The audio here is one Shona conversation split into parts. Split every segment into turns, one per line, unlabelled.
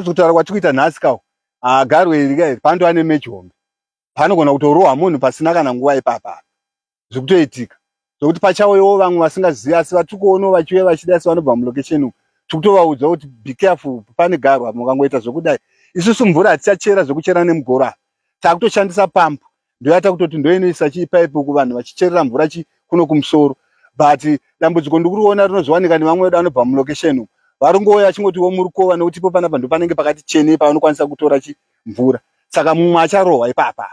Kutaura kwatiri kuita nhasi kawo, garwe iri ka iri panotova nemechi hombe, panogona kutorohwa munhu pasina kana nguva ipapa. Zvikutoitika zvokuti pachauyawo vamwe vasingazivi, asi vatiri kuonawo vachiuya vachida, asi vanobva mulocation umu, tikutovaudza kuti be careful, pane garwa. Mukangoita zvokudai, isusu mvura hatichachera zvekuchera nemugoro apa, takutoshandisa pampu. Ndoyata kutoti ndoinoisa chiipaipi uku, vanhu vachicherera mvura chi kuno kumusoro. But dambudziko ndikuriona rinozowanika nevamwe vedu vanobva mulocation umu, varingouya vachingotiwo murukova, nekuti ipo panapa ndo panenge pakati chenei pavanokwanisa kutora chimvura, saka mumwe acharohwa ipapa.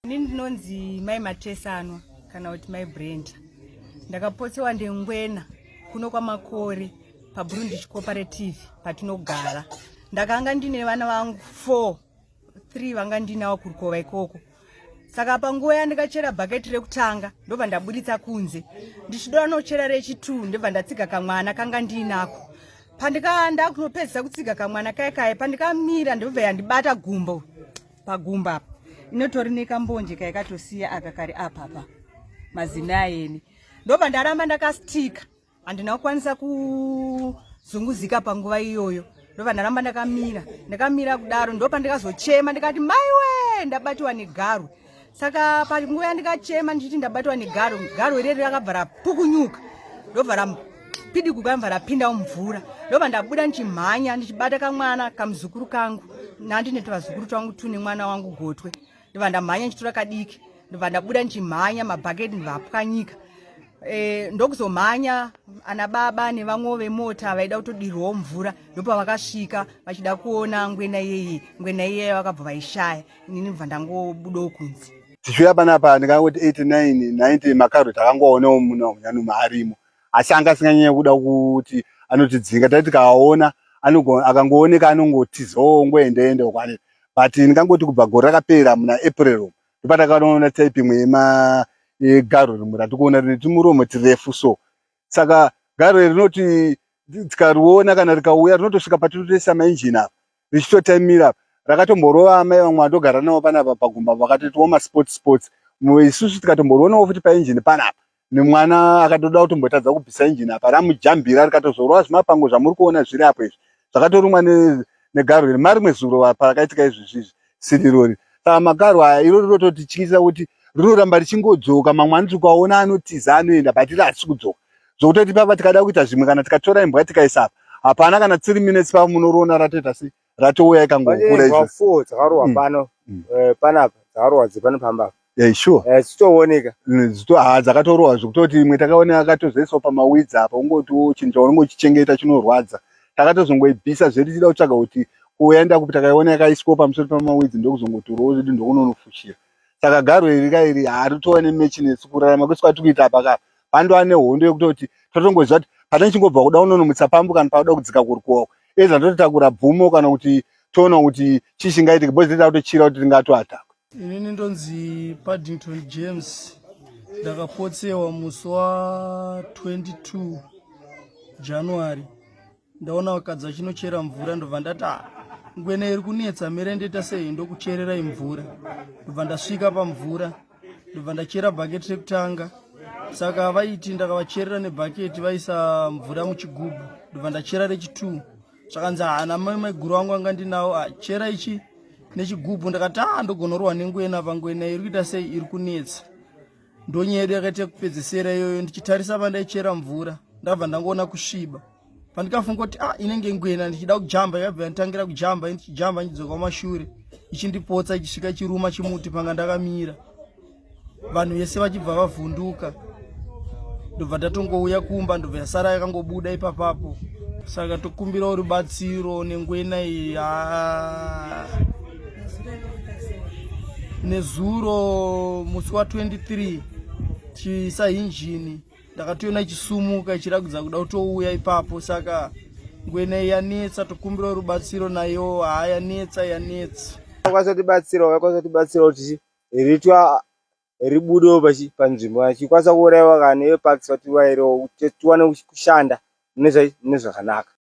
Ini ndinonzi Mai Matesanwa kana kuti Mai Brenda. Ndakapotsewa ndengwena kuno kwaMakore paBurundi Cooperative patinogara. Ndakanga ndine vana vangu 4, 3 vanga ndinawo kurukova ikoko. Saka panguva yandikachera bhaketi rekutanga, ndobva ndaburitsa kunze ndichidoda nochera rechi2, ndobva ndatsiga kamwana kanga ndiinako. Pandika ndakunopedzisa kutsiga kamwana kaya kaya, pandikamira ndobva yandibata gumbo, pagumbo apa inotori nekambonje kaikatosiya aka kari apapa mazino ayeni. Ndobva ndaramba ndakastika, handina kukwanisa kuzunguzika panguva iyoyo. Ndobva ndaramba ndakamira, ndakamira kudaro, ndopandikazochema ndikati, "Maiwe, ndabatiwa negarwe." Saka panguva yandikachema ndichiti ndabatiwa negarwe, garwe reri rakabva rapukunyuka, ndobva rapidiguka, ndobva rapinda mumvura. Ndobva ndabuda ndichimhanya ndichibata kamwana kamuzukuru kangu, nandine tuvazukuru twangu tune mwana wangu gotwe. Ndobva ndamhanya ndichitora kadiki, ndobva ndabuda ndichimhanya, mabhaketi ndobva apwanyika. Ndokuzomhanya, ana baba nevamwewo vemota vaida kutodirwawo mvura ndopavakasvika vachida kuona ngwena iyeye. Ngwena iyeye vakabva vaishaya, inini bva ndangobudawo kunze.
Tichiuya panapa, ndingangoti 89 90 makarwe takangoonawo muno munyanuma arimo, asi anga asinganyanya kuda kuti anotidzinga. Taiti tikaona akangooneka anongotizawo, ongoendaenda uko. But ndingangoti kubva gore rakapera muna April, ndopatakaona type imwe yegarwe rimwe ratikuona rine tumuromo tirefu. So saka garwe rinoti tikariona kana rikauya, rinotosvika patinotoisa mainjini apa richitotaimira apa. Rakatomborova amai vamwe vandogara navo panapa pagumba, vakatoitiwo masports sports. Isusu tikatomborionawo futi painjini panapa, nemwana akatoda kutombotadza kubvisa injini apa, ramujambira, rikatozorova zvimapango zvamuri kuona zviri apo izvi, zvakatorumwa negarwe iri. Marimwe zuro parakaitika izvi sirirori. Saka magarwe aya iro rinototityisa kuti rinoramba richingodzoka. Mamwe anoti ukaona anotiza, anoenda, but iri harisi kudzoka, zvokutoti papa tikada kuita zvimwe, kana tikatora imbwa tikaisa apa, hapana kana 3 minutes papa munoriona ratoita sei, ratouya ikangokura
izvo. Four dzakarohwa pano panapa, dzakarohwa dzepano pamba apa.
Yeah, sure.
Dzichitooneka.
Ha, dzakatorohwa zvekutoti imwe takaona yakatozoiswa pamawidzi apa. Ungotiwo chinhu chaunenge uchichengeta chinorwadza. Takatozongoibvisa zvedu tichida kutsvaga kuti kuenda kupi, takaiona yakaiswawo pamusoro pamawidzi, ndokuzongotorawo zvedu ndokunonofushira. Saka garwe iri kairi haritova nemechi nesu kurarama kwese kwatiri kuita apa ka. Pandova nehondo yekutoti totongoziva kuti patanichingobva kuda kunonomutsa pambu kana pauda kudzika kurukuwako, eza ndototakura bvumo kana kuti toona kuti chii chingaitika, because tida kutochira kuti tingatoatakwa.
Inini ndonzi Paddington James. Ndakapotsewa musi wa22 January. Ndaona vakadzi vachinochera mvura, ndobva ndati, "Ah, ngwena iri kunetsa, mere ndoita sei?" Ndokuchererai mvura, ndobva ndasvika pamvura, ndobva ndachera bhaketi rekutanga. Saka vaiti ndakavacherera nebhaketi, vaisa mvura muchigubhu. Ndobva ndachera rechi2, zvakanzi, "Hana mai, maiguru vangu anga ndinawo, ah, chera ichi nechigubhu." Ndakati, "A, ndogonorwa nengwena pangwena iri kuita sei, iri kunetsa." Ndonyaya yedu yakaita kupedzesera iyoyo. Ndichitarisa pandaichera mvura, ndabva ndangoona kusviba. Pandikafunga kuti, "Ah, inenge ngwena," ndichida kujamba, yakabva yanditangira kujamba. Ndichijamba ndichidzoka kumashure, ichindipotsa, ichisvika ichiruma chimuti panga ndakamira, vanhu vese vachibva vavhunduka. Ndobva ndatongouya kumba, ndobva yasara yakangobuda ipapapo. Saka tokumbirawo rubatsiro nengwena iyi. Ah. Nezuro musi wa23 chiisa injini, ndakatoona ichisumuka ichiratidza kuda kutouya ipapo. Saka ngwena iyi yanetsa, tokumbirawo rubatsiro nayo. Haa, yanetsa, yanetsa.
Vakwanisa kutibatsirawo, vakwanisa kutibatsirawo kuti ritwa ribudewo panzvimbo, achikwanisa kuurayiwa kana neveparks vatiurayirewo kuti tiwane kushanda mune zvakanaka.